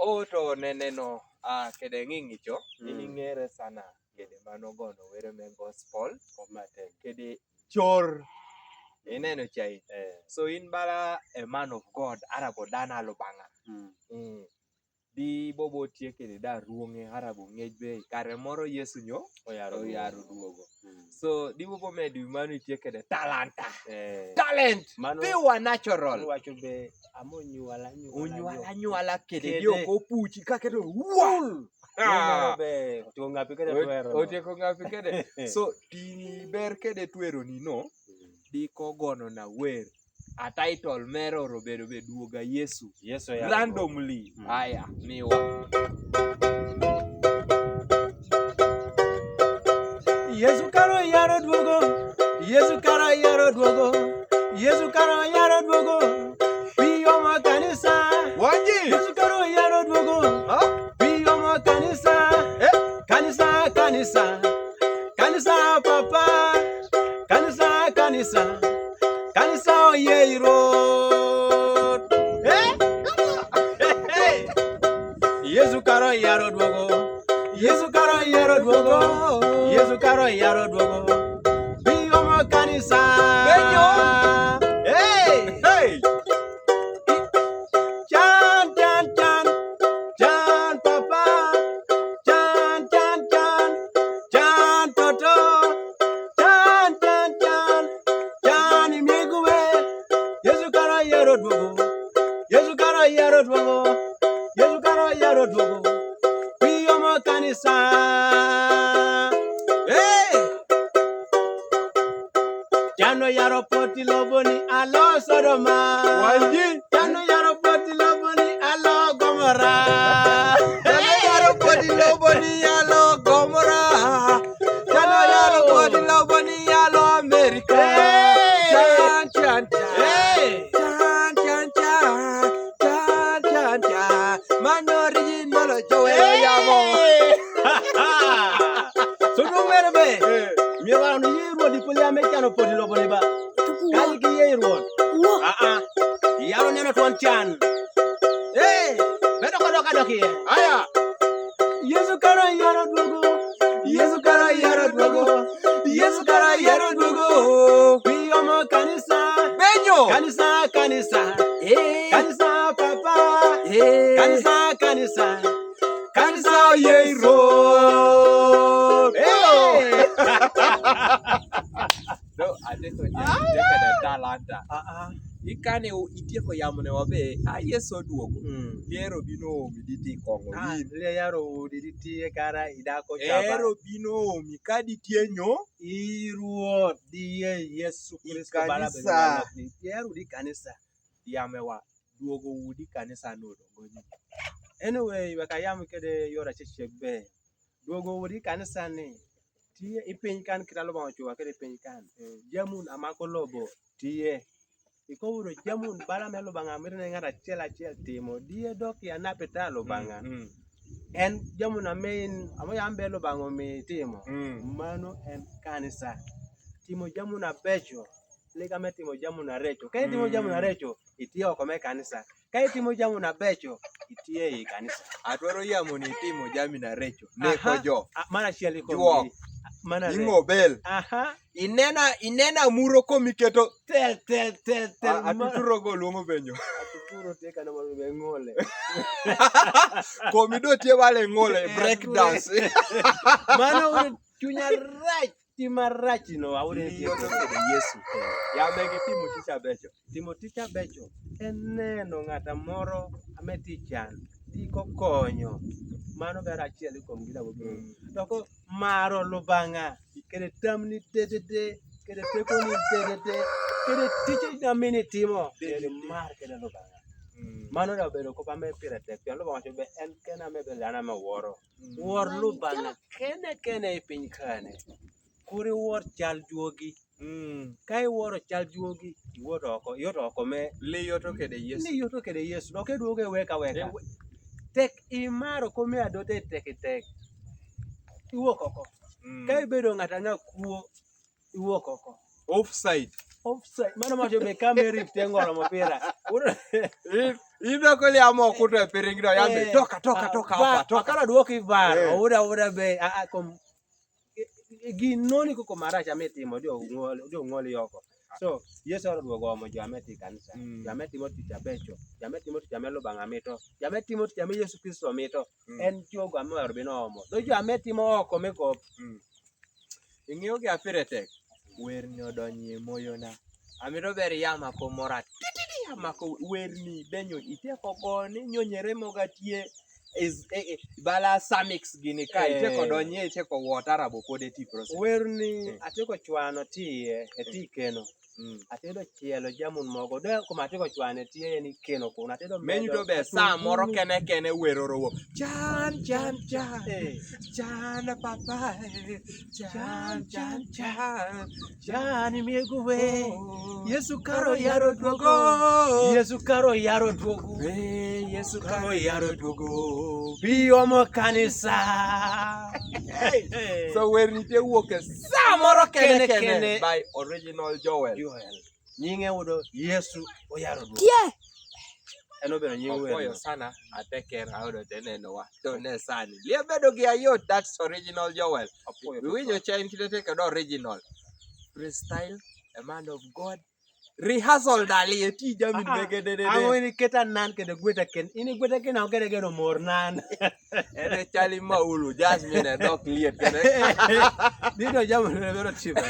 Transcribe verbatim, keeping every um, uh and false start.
O to neneno, ah, kede ng'ing'icho, mm, in ing'ere sana kede mano gono were me gospel, kede chor. Ineno chai. Eh. So in bala a man of God, arabo dana Lubanga. Mm. Mm. Di bobo tie kede da ruong'e, arabo ng'ej be, kare moro Yesu nyo, oyaro, oyaro duogo. Mm. So, di bobo medo mano itie kede talanta. Eh. Talent. Mano pure natural. Iwacho be, amo nyuala, nyuala, onyuala, nyuala kede. Kede. Di ok opuchi, ka kede, wuol! Ah. Mano be, otieko ng'api kede twero. Otieko ng'api kede. So, tini ber kede twero ni no, mm, di kogono na wer. A title mere oro bedo be duoga Yesu. Yesu ya. Randomly. Mm. Aya, miwa. Yesu kara oyaro duogo. Yesu kara oyaro duogo. Yesu kara oyaro duogo. Pi omo kanisa. Wanji. Yesu kara oyaro duogo. Ha? Pi omo kanisa. Eh? Kanisa, kanisa. Kanisa, papa. Kanisa, kanisa. Kanisa oye i Ruoth. Eh? Yesu kara oyaro duogo. Yesu kara oyaro duogo. Yesu kara oyaro duogo. Pi omo kanisa. Benyo. Hey. Hey. Chan, chan, chan. Chan, papa. Chan, chan, chan. Chan, toto. Chan, chan, chan. Chan, imiegue. Yesu kara oyaro duogo. Yesu kara oyaro duogo. Yesu kara oyaro duogo. Pi omo kanisa. Hey! Chan oyaro poti loboni alo Sodoma. Wanji. Chan oyaro poti loboni alo Gomora. Chan oyaro poti loboni alo Gomora. Chan oyaro poti loboni alo America. Hey! Chan, chan, chan. Hey! Chan, chan, chan. Chan, chan, chan. Mano original ochowe yamo. Hey! Sunu mere be. Eh. Miwa ni yie Ruoth di puli ame chano poti loboni ba. Tuku. Kali ki yie Ruoth. Wo. Ah, ah. Yaro neno tuan chan. Eh, bedo kodo kado kie. Aya. Yesu kara oyaro duogo. Yesu kara oyaro duogo. Yesu kara oyaro duogo. Pi omo kanisa. Benyo. Kanisa, kanisa. Eh. Kanisa, papa. Eh. Kanisa, kanisa. Kanisa oye i Ruoth. Hey! To, atieko, atieko kede talanta. Ah, ah. Ikane o, itieko yamo ne wabe, a Yesu oduogo. Mm. Lier obi noomi di ti kong'o. Ah, in. Lier yaro udi di ti e kara idako chaba. Ero obi noomi ka di ti e nyo. I Ruoth di ye Yesu Kristo bala. I kanisa. Lier udi kanisa. Yame wa. Duogo udi kanisa no dongo ni. Anyway, we ka yam kede yora chechek be. Duogo udi kanisa ni. Tie i piny kan kita Lubanga ochuwa kede piny kan. Mm. Jamun amako lobo tie. Iko udo jamun bala me Lubanga miri ne ng'ato achiel achiel timo. Die dok ya napi ta Lubanga. Mm, mm. En jamun ame in, amo yambe Lubanga omi timo. Mm. Mano en kanisa. Timo jamun abecho. Liga me timo jamun arecho. Ka itimo jamun arecho, itie oko me kanisa. Ka itimo jamun abecho, itie i kanisa. Atwero yamo ni itimo jamun arecho. Aha. Neko jo. A, mano achiel iko. Juok. Mano are. Ing'o bel. Aha. Inena, inena muro komi keto. Tel, tel, tel, tel. A, ma- atuturo go luongo benyo. Atuturo te kana mano be ng'ole. Komi do tie wale ng'ole, eh, break dance. Mano udo chunya rach. Tim marach no, awuoyo ni yoto kede Yesu. Yambe gi timo tich abecho. Timo tich abecho en neno ng'ato moro ame tich chan, di kokonyo. Mano ber achiel kuom gik ma wabiro. Mm. To ko maro Lubanga, kede tamni dedede, kede tekoni dedede, kede tich ma mini timo, kede mar kede Lubanga. Mm. Mano da bedo ko pa me pire tek, Lubanga wacho be en kena me be lana me woro. Mm. Wor Lubanga kene kene i piny kane. Kure wor chal juogi. Mm. Ka iworo chal juogi, iwuot oko, iwuot oko me. Liyo to kede Yesu. Liyo to kede Yesu. Dok iduogo iweka weka. E we- Tek imaro kome adote tek tek. Iwuok oko. Mm. Ka ibedo ng'ato ang'a kuo, iwuok oko. Offside. Offside. Mano ma to be kama irifte ng'olo mupira. If Ibe koli amo kuto e piring do yambe. Eh, toka, toka, ah, toka, ba, apa, toka. Akara duoki bar. Eh. Uda, uda be, a, a, kom, e, e, gino ni ko, ko mara cha mi timo, dio ngol, dio ngol yoko. So, Yesu aro duogo omo jo ame ti kanisa. Mm. Jo ame timo tich abecho. Jo ame timo tich ame lubanga mito. Jo ame timo tich ame Yesu Kristo mito. Mm. En jogo ame aro bino omo. Do jo ame timo oko me kop. Mm. Ing'iyo gi apire tek. Werni odonyo e moyona. Amito ber yama ko mora. Tititi yama ko werni benyo iteko gone nyonyere moga tie. Is, eh, eh, bala samix gini ka, eh, iteko donye, iteko wota rabo kode ti process. Werni, eh, ateko chwano tie, e ti keno. Mm. Atedo chielo jamun mogo. De kuma ateko chwane tie ni keno kuna atedo menyu medo to be sa moro kene kene weroro wo. Chan, chan, chan. Eh. Chan, papa. Chan, chan, chan. Chan, miegu we. Oh. Yesu karo yaro duogo. Yesu karo yaro duogo. Eh, Yesu karo yaro duogo. Bi omo kanisa. Hey. So werni te wuok e sa moro kene kene by Original Joel. Joel. Nyinge wudo Yesu oyaro duogo. Kie. En obedo nying wer. Okoyo sana, ateker, aodo te neno wa. To ne sani. Lie bedo gi ayot, that's Original Joel. Okoyo. Iwinjo cha in kite teke do Original. Freestyle, a man of God. Rehearsal dali, e ti jamin, ah, mege de de de. Ang'o ni keta nan kede gweta ken. Ini gweta ken ang'o kede geno mor nan. Ene chali maulu, Jasmine, dok liet kede. Ni do jamin ne bero chiba.